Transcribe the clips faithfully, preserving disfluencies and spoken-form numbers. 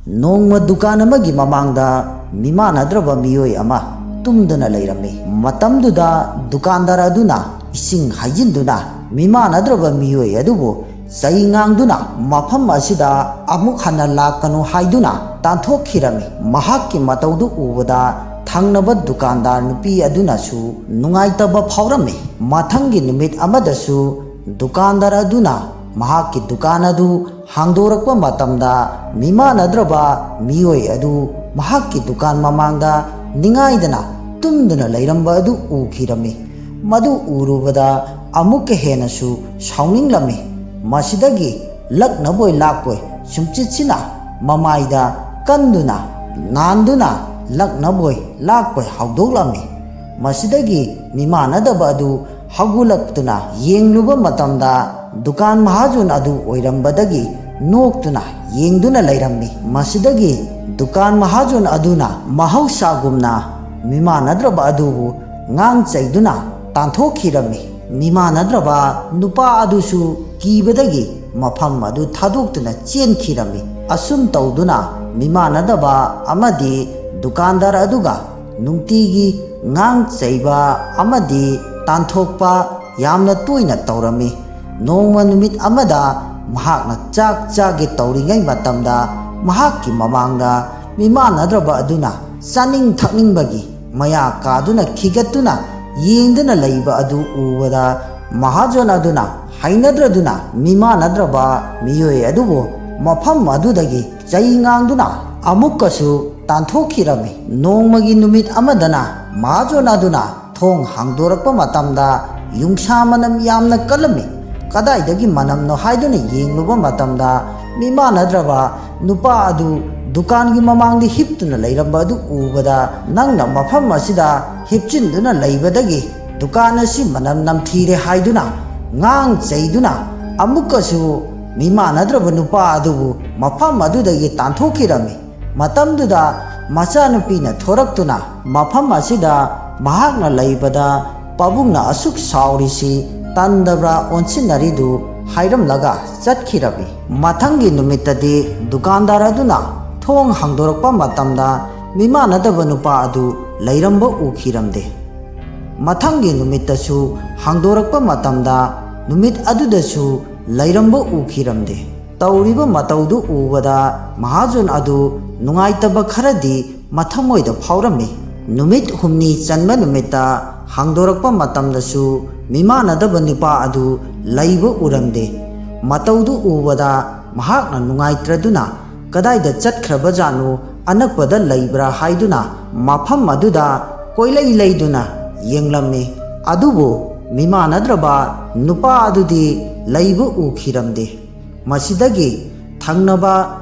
ꯅꯣꯡꯃ ꯗꯨꯀꯥꯟ ꯑꯃꯒꯤ ꯃꯃꯥꯡꯗ ꯃꯤꯃꯥꯟꯅꯗ꯭ꯔꯕ ꯃꯤꯑꯣꯏ ꯑꯃ ꯇꯨꯝꯗꯨꯅ ꯂꯩꯔꯝꯃꯤ꯫ ꯃꯇꯝꯗꯨꯗ ꯗꯨꯀꯥꯟꯗꯥꯔ ꯑꯗꯨꯅ ꯏꯁꯤꯡ ꯍꯩꯖꯤꯟꯗꯨꯅ ꯃꯤꯃꯥꯟꯅꯗ꯭ꯔꯕ ꯃꯤꯑꯣꯏ ꯑꯗꯨꯕꯨ ꯆꯩ ꯉꯥꯡꯗꯨꯅ ꯃꯐꯝ ꯑꯁꯤꯗ ꯑꯃꯨꯛ ꯍꯟꯅ ꯂꯥꯛꯀꯅꯨ ꯍꯥꯏꯗꯨꯅ ꯇꯥꯟꯊꯣꯛꯈꯤꯔꯝꯃꯤ꯫ ꯃꯍꯥꯛꯀꯤ ꯃꯇꯧꯗꯨ ꯎꯕꯗ ꯊꯪꯅꯕ ꯗꯨꯀꯥꯟꯗꯥꯔ ꯅꯨꯄꯤ ꯑꯗꯨꯅꯁꯨ ꯅꯨꯡꯉꯥꯏꯇꯕ ꯐꯥꯎꯔꯝꯃꯤ꯫ ꯃꯊꯪꯒꯤ ꯅꯨꯃꯤꯠ ꯑꯃꯗꯁꯨ ꯗꯨꯀꯥꯟꯗꯥꯔ ꯑꯗꯨꯅ ꯃꯍꯥꯛꯀꯤ ꯗꯨꯀꯥꯟ ꯑꯗꯨ ꯍꯥꯡꯗꯣꯔꯛꯄ ꯃꯇꯝꯗ ꯃꯤꯃꯥꯟꯅꯗ꯭ꯔꯕ ꯃꯤꯑꯣꯏ ꯑꯗꯨ ꯃꯍꯥꯛꯀꯤ ꯗꯨꯀꯥꯟ ꯃꯃꯥꯡꯗ ꯅꯤꯡꯉꯥꯏꯗꯅ ꯇꯨꯝꯗꯨꯅ ꯂꯩꯔꯝꯕ ꯑꯗꯨ ꯎꯈꯤꯔꯝꯃꯤ꯫ ꯃꯗꯨ ꯎꯔꯨꯕꯗ ꯑꯃꯨꯛꯀ ꯍꯦꯟꯅꯁꯨ ꯁꯥꯎꯅꯤꯡꯂꯝꯃꯤ꯫ ꯃꯁꯤꯗꯒꯤ ꯂꯛꯅꯕꯣꯏ ꯂꯥꯛꯄꯣꯏ ꯁꯨꯝꯆꯤꯠꯁꯤꯅ ꯃꯃꯥꯏꯗ ꯀꯟꯗꯨꯅ ꯅꯥꯟꯗꯨꯅ ꯂꯛꯅꯕꯣꯏ ꯂꯥꯛꯄꯣꯏ ꯍꯧꯗꯣꯛꯂꯝꯃꯤ꯫ ꯃꯁꯤꯗꯒꯤ ꯃꯤꯃꯥꯟꯅꯗꯕ ꯑꯗꯨ ꯍꯧꯒꯠꯂꯛꯇꯨꯅ ꯌꯦꯡꯂꯨꯕ ꯃꯇꯝꯗ ꯗꯨꯀꯥꯟ ꯃꯍꯥꯖꯣꯟ ꯑꯗꯨ ꯑꯣꯏꯔꯝꯕꯗꯒꯤ ꯅꯣꯛꯇꯨꯅ ꯌꯦꯡꯗꯨꯅ ꯂꯩꯔꯝꯃꯤ꯫ ꯃꯁꯤꯗꯒꯤ ꯗꯨꯀꯥꯟ ꯃꯍꯥꯖꯣꯟ ꯑꯗꯨꯅ ꯃꯍꯧꯁꯥꯒꯨꯝꯅ ꯃꯤꯃꯥꯟꯅꯗ꯭ꯔꯕ ꯑꯗꯨꯕꯨ ꯉꯥꯡ ꯆꯩꯗꯨꯅ ꯇꯥꯟꯊꯣꯛꯈꯤꯔꯝꯃꯤ꯫ ꯃꯤꯃꯥꯟꯅꯗ꯭ꯔꯕ ꯅꯨꯄꯥ ꯑꯗꯨꯁꯨ ꯀꯤꯕꯗꯒꯤ ꯃꯐꯝ ꯑꯗꯨ ꯊꯥꯗꯣꯛꯇꯨꯅ ꯆꯦꯟꯈꯤꯔꯝꯃꯤ꯫ ꯑꯁꯨꯝ ꯇꯧꯗꯨꯅ ꯃꯤꯃꯥꯟꯅꯗꯕ ꯑꯃꯗꯤ ꯗꯨꯀꯥꯟꯗꯥꯔ ꯑꯗꯨꯒ ꯅꯨꯡꯇꯤꯒꯤ ꯉꯥꯡ ꯆꯩꯕ ꯑꯃꯗꯤ ꯇꯥꯟꯊꯣꯛꯄ ꯌꯥꯝꯅ ꯇꯣꯏꯅ ꯇꯧꯔꯝꯃꯤ꯫ ꯅꯣꯡꯃ ꯅꯨꯃꯤꯠ ꯑꯃꯗ ꯃꯍꯥꯛꯅ ꯆꯥꯛ ꯆꯥꯒꯦ ꯇꯧꯔꯤꯉꯩ ꯃꯇꯝꯗ ꯃꯍꯥꯛꯀꯤ ꯃꯃꯥꯡꯗ ꯃꯤꯃꯥꯟꯅꯗ꯭ꯔꯕ ꯑꯗꯨꯅ ꯆꯥꯅꯤꯡ ꯊꯛꯅꯤꯡꯕꯒꯤ ꯃꯌꯥ ꯀꯥꯗꯨꯅ ꯈꯤꯒꯠꯇꯨꯅ ꯌꯦꯡꯗꯨꯅ ꯂꯩꯕ ꯑꯗꯨ ꯎꯕꯗ ꯃꯍꯥꯖꯣꯟ ꯑꯗꯨꯅ ꯍꯩꯅꯗ꯭ꯔꯗꯨꯅ ꯃꯤꯃꯥꯟꯅꯗ꯭ꯔꯕ ꯃꯤꯑꯣꯏ ꯑꯗꯨꯕꯨ ꯃꯐꯝ ꯑꯗꯨꯗꯒꯤ ꯆꯩ ꯉꯥꯡꯗꯨꯅ ꯑꯃꯨꯛꯀꯁꯨ ꯇꯥꯟꯊꯣꯛꯈꯤꯔꯝꯃꯤ꯫ ꯅꯣꯡꯃꯒꯤ ꯅꯨꯃꯤꯠ ꯑꯃꯗꯅ ꯃꯍꯥꯖꯣꯟ ꯑꯗꯨꯅ ꯊꯣꯡ ꯍꯥꯡꯗꯣꯔꯛꯄ ꯃꯇꯝꯗ ꯌꯨꯡꯁꯥ ꯃꯅꯝ ꯌꯥꯝꯅ ꯀꯜꯂꯝꯃꯤ꯫ ꯀꯗꯥꯏꯗꯒꯤ ꯃꯅꯝꯅꯣ ꯍꯥꯏꯗꯨꯅ ꯌꯦꯡꯂꯨꯕ ꯃꯇꯝꯗ ꯃꯤꯃꯥꯟꯅꯗ꯭ꯔꯕ ꯅꯨꯄꯥ ꯑꯗꯨ ꯗꯨꯀꯥꯟꯒꯤ ꯃꯃꯥꯡꯗ ꯍꯤꯞꯇꯨꯅ ꯂꯩꯔꯝꯕ ꯑꯗꯨ ꯎꯕꯗ, "ꯅꯪꯅ ꯃꯐꯝ ꯑꯁꯤꯗ ꯍꯤꯞꯆꯤꯟꯗꯨꯅ ꯂꯩꯕꯗꯒꯤ ꯗꯨꯀꯥꯟ ꯑꯁꯤ ꯃꯅꯝ ꯅꯝꯊꯤꯔꯦ" ꯍꯥꯏꯗꯨꯅ ꯉꯥꯡ ꯆꯩꯗꯨꯅ ꯑꯃꯨꯛꯀꯁꯨ ꯃꯤꯃꯥꯟꯅꯗ꯭ꯔꯕ ꯅꯨꯄꯥ ꯑꯗꯨꯕꯨ ꯃꯐꯝ ꯑꯗꯨꯗꯒꯤ ꯇꯥꯟꯊꯣꯛꯈꯤꯔꯝꯃꯤ꯫ ꯃꯇꯝꯗꯨꯗ ꯃꯆꯥꯅꯨꯄꯤꯅ ꯊꯣꯔꯛꯇꯨꯅ ꯃꯐꯝ ꯑꯁꯤꯗ ꯃꯍꯥꯛꯅ ꯂꯩꯕꯗ ꯄꯥꯕꯨꯡꯅ ꯑꯁꯨꯛ ꯁꯥꯎꯔꯤꯁꯤ ꯇꯟꯗꯕ꯭ꯔꯥ ꯑꯣꯟꯁꯤꯟꯅꯔꯤꯗꯨ ꯍꯥꯏꯔꯝꯂꯒ ꯆꯠꯈꯤꯔꯝꯃꯤ꯫ ꯃꯊꯪꯒꯤ ꯅꯨꯃꯤꯠꯇꯗꯤ ꯗꯨꯀꯥꯟꯗꯥꯔ ꯑꯗꯨꯅ ꯊꯣꯡ ꯍꯥꯡꯗꯣꯔꯛꯄ ꯃꯇꯝꯗ ꯃꯤꯃꯥꯟꯅꯗꯕ ꯅꯨꯄꯥ ꯑꯗꯨ ꯂꯩꯔꯝꯕ ꯎꯈꯤꯔꯝꯗꯦ꯫ ꯃꯊꯪꯒꯤ ꯅꯨꯃꯤꯠꯇꯁꯨ ꯍꯥꯡꯗꯣꯔꯛꯄ ꯃꯇꯝꯗ ꯅꯨꯃꯤꯠ ꯑꯗꯨꯗꯁꯨ ꯂꯩꯔꯝꯕ ꯎꯈꯤꯔꯝꯗꯦ꯫ ꯇꯧꯔꯤꯕ ꯃꯇꯧꯗꯨ ꯎꯕꯗ ꯃꯍꯥꯖꯣꯟ ꯑꯗꯨ ꯅꯨꯡꯉꯥꯏꯇꯕ ꯈꯔꯗꯤ ꯃꯊꯃꯣꯏꯗ ꯐꯥꯎꯔꯝꯃꯤ꯫ ꯅꯨꯃꯤꯠ ꯍꯨꯝꯅꯤ ꯆꯟꯕ ꯅꯨꯃꯤꯠꯇ ꯍꯥꯡꯗꯣꯔꯛꯄ ꯃꯇꯝꯗꯁꯨ ꯃꯤꯃꯥꯟꯅꯗꯕ ꯅꯨꯄꯥ ꯑꯗꯨ ꯂꯩꯕ ꯎꯔꯝꯗꯦ꯫ ꯃꯇꯧꯗꯨ ꯎꯕꯗ ꯃꯍꯥꯛꯅ ꯅꯨꯡꯉꯥꯏꯇ꯭ꯔꯗꯨꯅ ꯀꯗꯥꯏꯗ ꯆꯠꯈ꯭ꯔꯕꯖꯥꯠꯅꯣ, ꯑꯅꯛꯄꯗ ꯂꯩꯕ꯭ꯔꯥ ꯍꯥꯏꯗꯨꯅ ꯃꯐꯝ ꯑꯗꯨꯗ ꯀꯣꯏꯂꯩ ꯂꯩꯗꯨꯅ ꯌꯦꯡꯂꯝꯃꯤ꯫ ꯑꯗꯨꯕꯨ ꯃꯤꯃꯥꯟꯅꯗ꯭ꯔꯕ ꯅꯨꯄꯥ ꯑꯗꯨꯗꯤ ꯂꯩꯕ ꯎꯈꯤꯔꯝꯗꯦ꯫ ꯃꯁꯤꯗꯒꯤ ꯊꯪꯅꯕ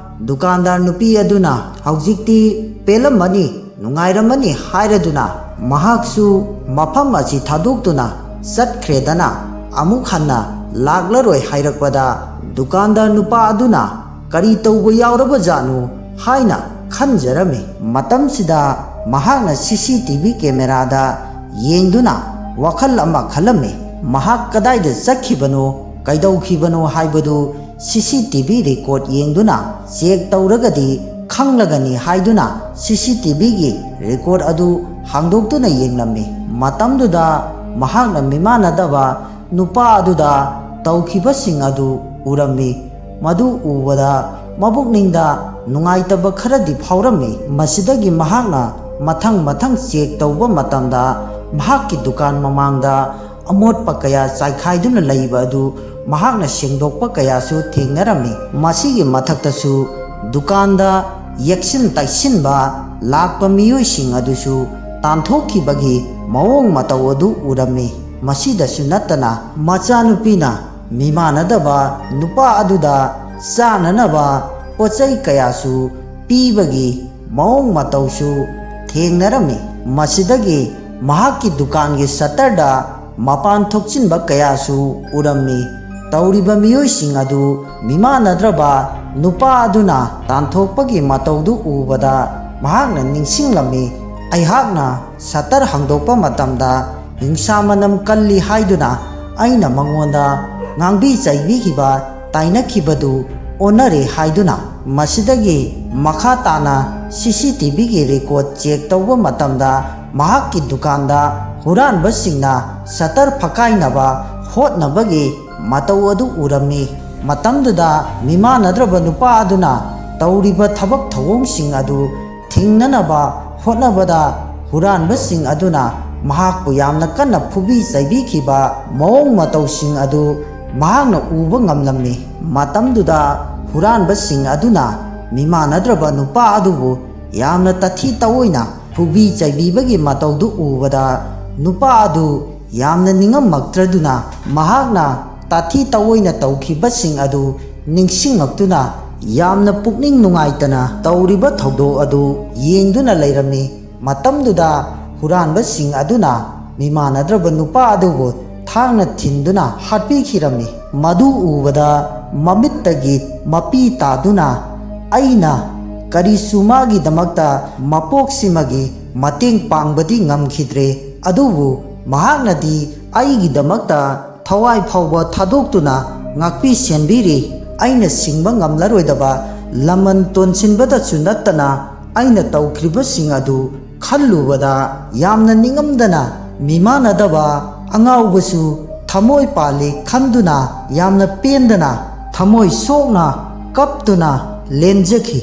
ꯗꯨꯀꯥꯟꯗꯥꯔ ꯅꯨꯄꯤ ꯑꯗꯨꯅ ꯍꯧꯖꯤꯛꯇꯤ ꯄꯦꯜꯂꯝꯃꯅꯤ, ꯅꯨꯡꯉꯥꯏꯔꯝꯃꯅꯤ ꯍꯥꯏꯔꯗꯨꯅ ꯃꯍꯥꯛꯁꯨ ꯃꯐꯝ ꯑꯁꯤ ꯊꯥꯗꯣꯛꯇꯨꯅ ꯆꯠꯈ꯭ꯔꯦꯗꯅ, ꯑꯃꯨꯛ ꯍꯟꯅ ꯂꯥꯛꯂꯔꯣꯏ ꯍꯥꯏꯔꯛꯄꯗ ꯗꯨꯀꯥꯟꯗꯥꯔ ꯅꯨꯄꯥ ꯑꯗꯨꯅ ꯀꯔꯤ ꯇꯧꯕ ꯌꯥꯎꯔꯕꯖꯥꯠꯅꯣ ꯍꯥꯏꯅ ꯈꯟꯖꯔꯝꯃꯤ꯫ ꯃꯇꯝꯁꯤꯗ ꯃꯍꯥꯛꯅ ꯁꯤ ꯁꯤ ꯇꯤ ꯚꯤ ꯀꯦꯃꯦꯔꯥꯗ ꯌꯦꯡꯗꯨꯅ ꯋꯥꯈꯜ ꯑꯃ ꯈꯜꯂꯝꯃꯤ꯫ ꯃꯍꯥꯛ ꯀꯗꯥꯏꯗ ꯆꯠꯈꯤꯕꯅꯣ, ꯀꯩꯗꯧꯈꯤꯕꯅꯣ ꯍꯥꯏꯕꯗꯨ ꯁꯤ ꯁꯤ ꯇꯤ ꯚꯤ ꯔꯦꯀꯣꯔꯗ ꯌꯦꯡꯗꯨꯅ ꯆꯦꯛ ꯇꯧꯔꯒꯗꯤ ꯈꯪꯂꯒꯅꯤ ꯍꯥꯏꯗꯨꯅ ꯁꯤ ꯁꯤ ꯇꯤ ꯚꯤꯒꯤ ꯔꯦꯀꯣꯔꯗ ꯑꯗꯨ ꯍꯥꯡꯗꯣꯛꯇꯨꯅ ꯌꯦꯡꯂꯝꯃꯤ꯫ ꯃꯇꯝꯗꯨꯗ ꯃꯍꯥꯛꯅ ꯃꯤꯃꯥꯟꯅꯗꯕ ꯅꯨꯄꯥ ꯑꯗꯨꯗ ꯇꯧꯈꯤꯕꯁꯤꯡ ꯑꯗꯨ ꯎꯔꯝꯃꯤ꯫ ꯃꯗꯨ ꯎꯕꯗ ꯃꯕꯨꯛꯅꯤꯡꯗ ꯅꯨꯡꯉꯥꯏꯇꯕ ꯈꯔꯗꯤ ꯐꯥꯎꯔꯝꯃꯤ꯫ ꯃꯁꯤꯗꯒꯤ ꯃꯍꯥꯛꯅ ꯃꯊꯪ ꯃꯊꯪ ꯆꯦꯛ ꯇꯧꯕ ꯃꯇꯝꯗ ꯃꯍꯥꯛꯀꯤ ꯗꯨꯀꯥꯟ ꯃꯃꯥꯡꯗ ꯑꯃꯣꯠꯄ ꯀꯌꯥ ꯆꯥꯏꯈꯥꯏꯗꯨꯅ ꯂꯩꯕ ꯑꯗꯨ ꯃꯍꯥꯛꯅ ꯁꯦꯡꯗꯣꯛꯄ ꯀꯌꯥꯁꯨ ꯊꯦꯡꯅꯔꯝꯃꯤ꯫ ꯃꯁꯤꯒꯤ ꯃꯊꯛꯇꯁꯨ ꯗꯨꯀꯥꯟꯗ ꯌꯦꯛꯁꯤꯟ ꯇꯩꯁꯤꯟꯕ ꯂꯥꯛꯄ ꯃꯤꯑꯣꯏꯁꯤꯡ ꯑꯗꯨꯁꯨ ꯇꯥꯟꯊꯣꯛꯈꯤꯕꯒꯤ ꯃꯑꯣꯡ ꯃꯇꯧ ꯑꯗꯨ ꯎꯔꯝꯃꯤ꯫ ꯃꯁꯤꯗꯁꯨ ꯅꯠꯇꯅ ꯃꯆꯥꯅꯨꯄꯤꯅ ꯃꯤꯃꯥꯟꯅꯗꯕ ꯅꯨꯄꯥ ꯑꯗꯨꯗ ꯆꯥꯅꯅꯕ ꯄꯣꯠꯆꯩ ꯀꯌꯥꯁꯨ ꯄꯤꯕꯒꯤ ꯃꯑꯣꯡ ꯃꯇꯧꯁꯨ ꯊꯦꯡꯅꯔꯝꯃꯤ꯫ ꯃꯁꯤꯗꯒꯤ ꯃꯍꯥꯛꯀꯤ ꯗꯨꯀꯥꯟꯒꯤ ꯁꯠꯇꯔꯗ ꯃꯄꯥꯟ ꯊꯣꯛꯆꯤꯟꯕ ꯀꯌꯥꯁꯨ ꯎꯔꯝꯃꯤ꯫ ꯇꯧꯔꯤꯕ ꯃꯤꯑꯣꯏꯁꯤꯡ ꯑꯗꯨ ꯃꯤꯃꯥꯟꯅꯗ꯭ꯔꯕ ꯅꯨꯄꯥ ꯑꯗꯨꯅ ꯇꯥꯟꯊꯣꯛꯄꯒꯤ ꯃꯇꯧꯗꯨ ꯎꯕꯗ ꯃꯍꯥꯛꯅ ꯅꯤꯡꯁꯤꯡꯂꯝꯃꯤ, "ꯑꯩꯍꯥꯛꯅ ꯁꯠꯇꯔ ꯍꯥꯡꯗꯣꯛꯄ ꯃꯇꯝꯗ ꯍꯤꯡꯁꯥ ꯃꯅꯝ ꯀꯜꯂꯤ ꯍꯥꯏꯗꯨꯅ ꯑꯩꯅ ꯃꯉꯣꯟꯗ ꯉꯥꯡꯕꯤ ꯆꯩꯕꯤꯈꯤꯕ, ꯇꯥꯏꯅꯈꯤꯕꯗꯨ ꯑꯣꯟꯅꯔꯦ ꯍꯥꯏꯗꯨꯅ ꯃꯁꯤꯗꯒꯤ ꯃꯈꯥ ꯇꯥꯅ ꯁꯤ ꯁꯤ ꯇꯤ ꯚꯤꯒꯤ ꯔꯦꯀꯣꯔꯗ ꯆꯦꯛ ꯇꯧꯕ ꯃꯇꯝꯗ ꯃꯍꯥꯛꯀꯤ ꯗꯨꯀꯥꯟꯗ ꯍꯨꯔꯥꯟꯕꯁꯤꯡꯅ ꯁꯇꯔ ꯐꯛꯀꯥꯏꯅꯕ ꯍꯣꯠꯅꯕꯒꯤ ꯃꯇꯧ ꯑꯗꯨ ꯎꯔꯝꯃꯤ꯫ ꯃꯇꯝꯗꯨꯗ ꯃꯤꯃꯥꯟꯅꯗ꯭ꯔꯕ ꯅꯨꯄꯥ ꯑꯗꯨꯅ ꯇꯧꯔꯤꯕ ꯊꯕꯛ ꯊꯧꯑꯣꯡꯁꯤꯡ ꯑꯗꯨ ꯊꯤꯡꯅꯅꯕ ꯍꯣꯠꯅꯕꯗ ꯍꯨꯔꯥꯟꯕꯁꯤꯡ ꯑꯗꯨꯅ ꯃꯍꯥꯛꯄꯨ ꯌꯥꯝꯅ ꯀꯟꯅ ꯐꯨꯕꯤ ꯆꯩꯕꯤꯈꯤꯕ ꯃꯑꯣꯡ ꯃꯇꯧꯁꯤꯡ ꯑꯗꯨ ꯃꯍꯥꯛꯅ ꯎꯕ ꯉꯝꯂꯝꯃꯤ꯫ ꯃꯇꯝꯗꯨꯗ ꯍꯨꯔꯥꯟꯕꯁꯤꯡ ꯑꯗꯨꯅ ꯃꯤꯃꯥꯟꯅꯗ꯭ꯔꯕ ꯅꯨꯄꯥ ꯑꯗꯨꯕꯨ ꯌꯥꯝꯅ ꯇꯥꯊꯤ ꯇꯥꯑꯣꯏꯅ ꯐꯨꯕꯤ ꯆꯩꯕꯤꯕꯒꯤ ꯃꯇꯧꯗꯨ ꯎꯕꯗ ꯅꯨꯄꯥ ꯑꯗꯨ ꯌꯥꯝꯅ ꯅꯤꯡꯉꯝꯃꯛꯇ꯭ꯔꯗꯨꯅ ꯃꯍꯥꯛꯅ ꯇꯥꯊꯤ ꯇꯥꯑꯣꯏꯅ ꯇꯧꯈꯤꯕꯁꯤꯡ ꯑꯗꯨ ꯅꯤꯡꯁꯤꯡꯉꯛꯇꯨꯅ ꯌꯥꯝꯅ ꯄꯨꯛꯅꯤꯡ ꯅꯨꯡꯉꯥꯏꯇꯅ ꯇꯧꯔꯤꯕ ꯊꯧꯗꯣꯛ ꯑꯗꯨ ꯌꯦꯡꯗꯨꯅ ꯂꯩꯔꯝꯃꯤ꯫ ꯃꯇꯝꯗꯨꯗ ꯍꯨꯔꯥꯟꯕꯁꯤꯡ ꯑꯗꯨꯅ ꯃꯤꯃꯥꯟꯅꯗ꯭ꯔꯕ ꯅꯨꯄꯥ ꯑꯗꯨꯕꯨ ꯊꯥꯡꯅ ꯊꯤꯟꯗꯨꯅ ꯍꯥꯠꯄꯤꯈꯤꯔꯝꯃꯤ꯫ ꯃꯗꯨ ꯎꯕꯗ ꯃꯃꯤꯠꯇꯒꯤ ꯃꯄꯤ ꯇꯥꯗꯨꯅ ꯑꯩꯅ ꯀꯔꯤꯁꯨ ꯃꯥꯒꯤꯗꯃꯛꯇ ꯃꯄꯣꯛꯁꯤꯃꯒꯤ ꯃꯇꯦꯡ ꯄꯥꯡꯕꯗꯤ ꯉꯝꯈꯤꯗ꯭ꯔꯦ, ꯑꯗꯨꯕꯨ ꯃꯍꯥꯛꯅꯗꯤ ꯑꯩꯒꯤꯗꯃꯛꯇ ꯊꯋꯥꯏ ꯐꯥꯎꯕ ꯊꯥꯗꯣꯛꯇꯨꯅ ꯉꯥꯛꯄꯤ ꯁꯦꯟꯕꯤꯔꯤ꯫ ꯑꯩꯅ ꯁꯤꯡꯕ ꯉꯝꯂꯔꯣꯏꯗꯕ ꯂꯃꯟ ꯇꯣꯟꯁꯤꯟꯕꯗꯁꯨ ꯅꯠꯇꯅ ꯑꯩꯅ ꯇꯧꯈ꯭ꯔꯤꯕꯁꯤꯡ ꯑꯗꯨ ꯈꯜꯂꯨꯕꯗ ꯌꯥꯝꯅ ꯅꯤꯡꯉꯝꯗꯅ ꯃꯤꯃꯥꯟꯅꯗꯕ ꯑꯉꯥꯎꯕꯁꯨ ꯊꯃꯣꯏ ꯄꯥꯜꯂꯤ ꯈꯟꯗꯨꯅ ꯌꯥꯝꯅ ꯄꯦꯟꯗꯅ ꯊꯃꯣꯏ ꯁꯣꯛꯅ ꯀꯞꯇꯨꯅ ꯂꯦꯟꯖꯈꯤ꯫